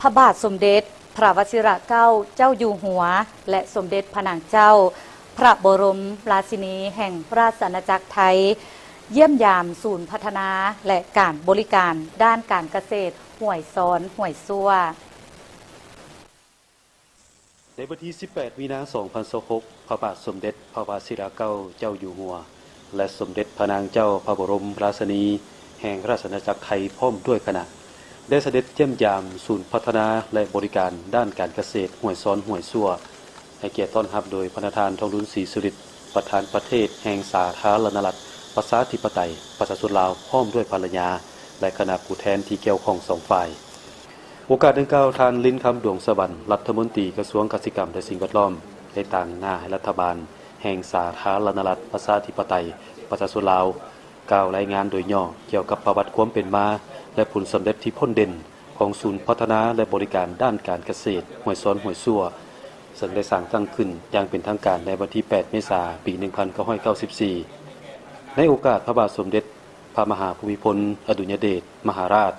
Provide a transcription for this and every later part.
ພະບາດສົມເດັດພະວະຊິຣະເກົ້າເຈົ້າຢູ່ຫົວ ແລະ ສົມເດັດພະນາງເຈົ້າພະບໍລົມລາຊິນີແຫ່ງລາຊະອານາຈັກໄທ ຢ້ຽມຢາມສູນພັດທະນາ ແລະ ການບໍລິການດ້ານການກະເສດຫ້ວຍຊອນ ຫ້ວຍຊົ່ວ. ໃນວັນທີສິບແປດ ມີນາ ສອງພັນຊາວຫົກ ພະບາດສົມເດັດພະວະຊິຣະເກົ້າເຈົ້າຢູ່ຫົວ ແລະ ສົມເດັດພະນາງເຈົ້າພະບໍລົມລາຊະນີແຫ່ງລາຊະອານາຈັກໄທ ພ້ອມດ້ວຍຄະນະ ໄດ້ສະເດັດຢ້ຽມຢາມສູນພັດທະນາ ແລະ ບໍລິການດ້ານການກະເສດຫ້ວຍຊອນ ຫ້ວຍຊົ່ວ ໃຫ້ກຽດຕ້ອນຮັບໂດຍພະນະທ່ານ ທອງລຸນ ສີສຸລິດ ປະທານປະເທດແຫ່ງສາທາລະນະລັດ ປະຊາທິປະໄຕ ປະຊາຊົນລາວ ພ້ອມດ້ວຍພັນລະຍາ ແລະ ຄະນະຜູ້ແທນທີ່ກ່ຽວຂ້ອງສອງຝ່າຍ. ໂອກາດດັ່ງກ່າວ, ທ່ານ ລິນຄຳ ດວງສະຫວັນ ລັດຖະມົນຕີກະຊວງກະສິກຳ ແລະ ສິ່ງແວດລ້ອມ ໄດ້ຕາງໜ້າໃຫ້ລັດຖະບານແຫ່ງສາທາລະນະລັດ ປະຊາທິປະໄຕ ປະຊາຊົນລາວ ກ່າວລາຍງານໂດຍຫຍໍ້ກ່ຽວກັບປະຫວັດຄວາມເປັນມາ ແລະ ຜົນສຳເລັດທີ່ພົ້ນເດັ່ນຂອງສູນພັດທະນາ ແລະ ບໍລິການດ້ານການກະເສດຫ້ວຍຊອນ ຫ້ວຍຊົ່ວ ເຊິ່ງໄດ້ສ້າງຕັ້ງຂຶ້ນຢ່າງເປັນທາງການໃນວັນທີແປດ ເມສາ ປີໜຶ່ງພັນເກົ້າຮ້ອຍເກົ້າສິບສີ່ ໃນໂອກາດພະບາດສົມເດັດພະມະຫາພູມິພົນ ອະດຸນຍະເດດ ມະຫາລາດ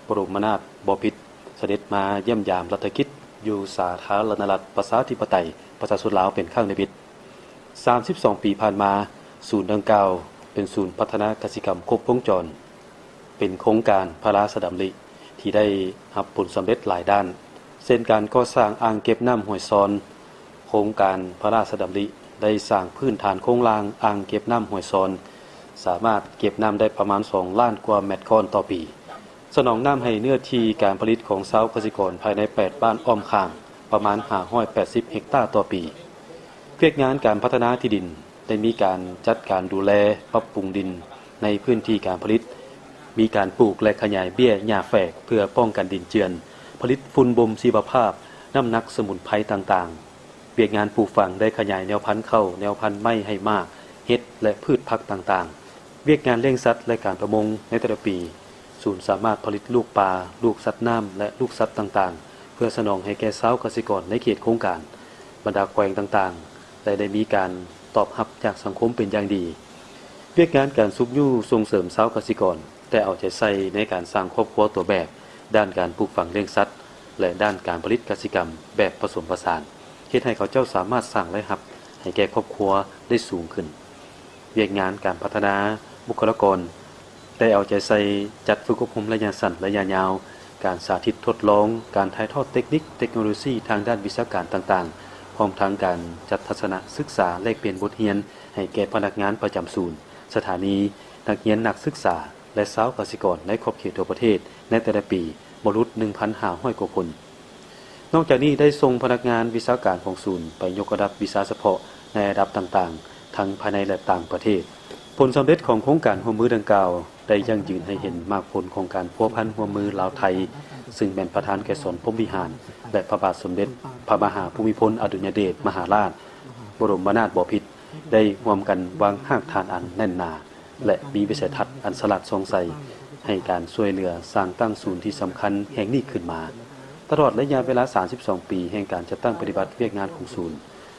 ບໍລົມນາດບໍພິດ ສະເດັດມາຢ້ຽມຢາມລັດຖະກິດຢູ່ສາທາລະນະລັດ ປະຊາທິປະໄຕ ປະຊາຊົນລາວ ເປັນຄັ້ງທຳອິດ. ສາມສິບສອງປີຜ່ານມາ, ສູນດັ່ງກ່າວເປັນສູນພັດທະນາກະສິກຳຄົບວົງຈອນ, ເປັນໂຄງການພະລາຊະດຳລິທີ່ໄດ້ຮັບຜົນສຳເລັດຫຼາຍດ້ານ, ເຊັ່ນ ການກໍ່ສ້າງອ່າງເກັບນ້ຳຫ້ວຍຊອນ. ໂຄງການພະລາຊະດຳລິໄດ້ສ້າງພື້ນຖານໂຄງລ່າງອ່າງເກັບນ້ຳຫ້ວຍຊອນ, ສາມາດເກັບນ້ຳໄດ້ປະມານສອງລ້ານກວ່າແມັດກ້ອນຕໍ່ປີ. ສະໜອງນ້ຳໃຫ້ເນື້ອທີ່ການຜະລິດຂອງຊາວກະສິກອນພາຍໃນແປດບ້ານອ້ອມຂ້າງ ປະມານຫ້າຮ້ອຍແປດສິບເຮັກຕາຕໍ່ປີ. ວຽກງານການພັດທະນາທີ່ດິນ ໄດ້ມີການຈັດການດູແລປັບປຸງດິນໃນພື້ນທີ່ການຜະລິດ, ມີການປູກ ແລະ ຂະຫຍາຍເບ້ຍຫຍ້າແຝກເພື່ອປ້ອງກັນດິນເຈື່ອນ, ຜະລິດຝຸ່ນບົ່ມຊີວະພາບ, ນ້ຳໜັກສະໝຸນໄພຕ່າງໆ. ວຽກງານປູກຝັງໄດ້ຂະຫຍາຍແນວພັນເຂົ້າ, ແນວພັນໄມ້ໃຫ້ໝາກ, ເຫັດ ແລະ ພືດຜັກຕ່າງໆ. ວຽກງານລ້ຽງສັດ ແລະ ການປະມົງໃນແຕ່ລະປີ, ສູນສາມາດຜະລິດລູກປາ, ລູກສັດນ້ຳ ແລະ ລູກສັດຕ່າງໆ ເພື່ອສະໜອງໃຫ້ແກ່ຊາວກະສິກອນໃນເຂດໂຄງການ. ບັນດາແຂວງຕ່າງໆ ແລະ ໄດ້ມີການຕອບຮັບຈາກສັງຄົມເປັນຢ່າງດີ. ວຽກງານການຊຸກຍູ້ສົ່ງເສີມຊາວກະສິກອນ ໄດ້ເອົາໃຈໃສ່ໃນການສ້າງຄອບຄົວຕົວແບບດ້ານການປູກຝັງລ້ຽງສັດ ແລະ ດ້ານການຜະລິດກະສິກຳແບບປະສົມປະສານ, ເຮັດໃຫ້ເຂົາເຈົ້າສາມາດສ້າງລາຍຮັບໃຫ້ແກ່ຄອບຄົວໄດ້ສູງຂຶ້ນ. ວຽກງານການພັດທະນາບຸກຄະລາກອນ ໄດ້ເອົາໃຈໃສ່ຈັດຝຶກອົບຮົມໄລຍະສັ້ນ, ໄລຍະຍາວ, ການສາທິດທົດລອງ, ການຖ່າຍທອດເຕັກນິກ, ເຕັກໂນໂລຊີທາງດ້ານວິຊາການຕ່າງໆ, ພ້ອມທັງການຈັດທັດສະນະສຶກສາແລກປ່ຽນບົດຮຽນໃຫ້ແກ່ພະນັກງານປະຈຳສູນ, ສະຖານີ, ນັກຮຽນນັກສຶກສາ ແລະ ຊາວກະສິກອນໃນຂອບເຂດທົ່ວປະເທດໃນແຕ່ລະປີບໍ່ຫຼຸດໜຶ່ງພັນຫ້າຮ້ອຍກວ່າຄົນ. ນອກຈາກນີ້ໄດ້ສົ່ງພະນັກງານວິຊາການຂອງສູນໄປຍົກລະດັບວິຊາສະເພາະໃນລະດັບຕ່າງໆ ທັງພາຍໃນ ແລະ ຕ່າງປະເທດ. ຜົນສຳເລັດຂອງໂຄງການຮ່ວມມືດັ່ງກ່າວ ໄດ້ຢັ້ງຢືນໃຫ້ເຫັນໝາກຜົນຂອງການພົວພັນຮ່ວມມືລາວ-ໄທ, ຊຶ່ງແມ່ນປະທານໄກສອນ ພົມວິຫານ ແລະ ພະບາດສົມເດັດພະມະຫາພູມິພົນ ອະດຸນຍະເດດ ມະຫາລາດ ບໍລົມນາດບໍພິດ ໄດ້ຮ່ວມກັນວາງຮາກຖານອັນແໜ້ນໜາ ແລະ ມີວິໄສທັດອັນສະຫຼາດສ່ອງໃສ ໃຫ້ການຊ່ວຍເຫຼືອສ້າງຕັ້ງສູນທີ່ສຳຄັນແຫ່ງນີ້ຂຶ້ນມາ. ຕະຫຼອດໄລຍະເວລາສາມສິບສອງປີແຫ່ງການຈັດຕັ້ງປະຕິບັດວຽກງານຂອງສູນ,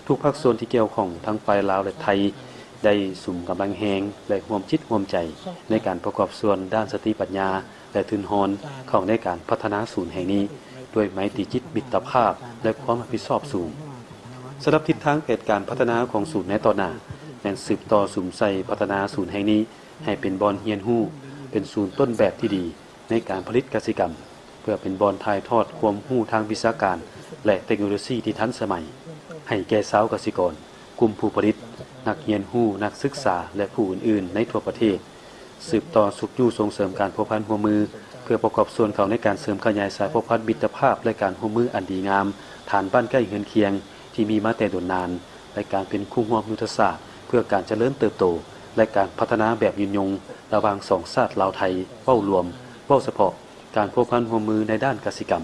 ທຸກພາກສ່ວນທີ່ກ່ຽວຂ້ອງທັງຝ່າຍລາວ ແລະ ໄທ ໄດ້ສຸມກຳລັງແຮງ ແລະ ຮ່ວມຈິດຮ່ວມໃຈໃນການປະກອບສ່ວນດ້ານສະຕິປັນຍາ ແລະ ທຶນຮອນເຂົ້າໃນການພັດທະນາສູນແຫ່ງນີ້ ດ້ວຍໄມຕີຈິດມິດຕະພາບ ແລະ ຄວາມຮັບຜິດຊອບສູງ. ສຳລັບທິດທາງແຜນການພັດທະນາຂອງສູນໃນຕໍ່ໜ້າ ແມ່ນສືບຕໍ່ສຸມໃສ່ພັດທະນາສູນແຫ່ງນີ້ໃຫ້ເປັນບ່ອນຮຽນຮູ້, ເປັນສູນຕົ້ນແບບທີ່ດີໃນການຜະລິດກະສິກຳ, ເພື່ອເປັນບ່ອນຖ່າຍທອດຄວາມຮູ້ທາງວິຊາການ ແລະ ເຕັກໂນໂລຊີທີ່ທັນສະໄໝ ໃຫ້ແກ່ຊາວກະສິກອນ, ກຸ່ມຜູ້ຜະລິດ, ນັກຮຽນຮູ້, ນັກສຶກສາ ແລະ ຜູ້ອື່ນໆໃນທົ່ວປະເທດ. ສືບຕໍ່ຊຸກຍູ້ສົ່ງເສີມການພົວພັນຮ່ວມມື ເພື່ອປະກອບສ່ວນເຂົ້າໃນການເສີມຂະຫຍາຍສາຍພົວພັນມິດຕະພາບ ແລະ ການຮ່ວມມືອັນດີງາມ ຖານບ້ານໃກ້ເຮືອນຄຽງທີ່ມີມາແຕ່ດົນນານ ແລະ ການເປັນຄູ່ຮ່ວມຍຸດທະສາດເພື່ອການຈະເລີນເຕີບໂຕ ແລະ ການພັດທະນາແບບຍືນຍົງ ລະຫວ່າງສອງຊາດລາວ-ໄທ ເວົ້າລວມ, ເວົ້າສະເພາະ, ການພົວພັນຮ່ວມມືໃນດ້ານກະສິກຳ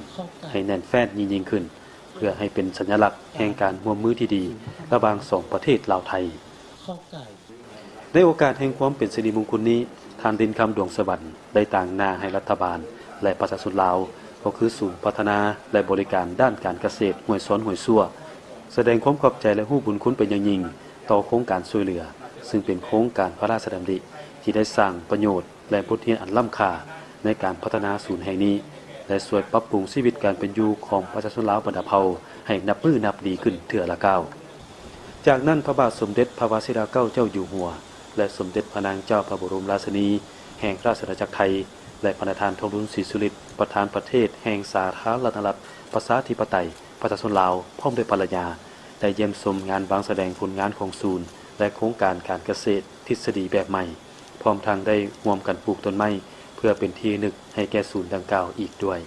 ໃຫ້ແໜ້ນແຟ້ນຍິ່ງໆຂຶ້ນ, ເພື່ອໃຫ້ເປັນສັນຍະລັກແຫ່ງການຮ່ວມມືທີ່ດີລະຫວ່າງສອງປະເທດລາວ-ໄທ. ໃນໂອກາດແຫ່ງຄວາມເປັນສິລິມຸງຄຸນນີ້, ທ່ານ ລິນຄຳ ດວງສະຫວັນ ໄດ້ຕາງໜ້າໃຫ້ລັດຖະບານ ແລະ ປະຊາຊົນລາວ, ກໍຄືສູນພັດທະນາ ແລະ ບໍລິການດ້ານການກະເສດຫ້ວຍຊອນ ຫ້ວຍຊົ່ວ ສະແດງຄວາມຂອບໃຈ ແລະ ຮູ້ບຸນຄຸນເປັນຢ່າງຍິ່ງຕໍ່ໂຄງການຊ່ວຍເຫຼືອ, ຊຶ່ງເປັນໂຄງການພະລາຊະດຳລິທີ່ໄດ້ສ້າງປະໂຫຍດ ແລະ ບົດຮຽນອັນລ້ຳຄ່າໃນການພັດທະນາສູນແຫ່ງນີ້. ແລະ ຊ່ວຍປັບປຸງຊີວິດການເປັນຢູ່ຂອງປະຊາຊົນລາວບັນດາເຜົ່າໃຫ້ນັບມື້ນັບດີຂຶ້ນເທື່ອລະກ້າວ. ຈາກນັ້ນ ພະບາດສົມເດັດພະວະຊິລາເກົ້າເຈົ້າຢູ່ຫົວ ແລະ ສົມເດັດພະນາງເຈົ້າພະບໍລົມລາຊິນີແຫ່ງລາຊະອານາຈັກໄທ ແລະ ພະນະທ່ານ ທອງລຸນ ສີສຸລິດ ປະທານປະເທດແຫ່ງສາທາລະນະລັດ ປະຊາທິປະໄຕ ປະຊາຊົນລາວ ພ້ອມດ້ວຍພັນລະຍາ ໄດ້ຢ້ຽມຊົມງານວາງສະແດງຜົນງານຂອງສູນ ແລະ ໂຄງການການກະເສດທິດສະດີແບບໃໝ່, ພ້ອມທັງໄດ້ຮ່ວມກັນປູກຕົ້ນໄມ້ ເພື່ອເປັນທີ່ລະນຶກໃຫ້ແກ່ສູນດັ່ງກ່າວອີກດ້ວຍ.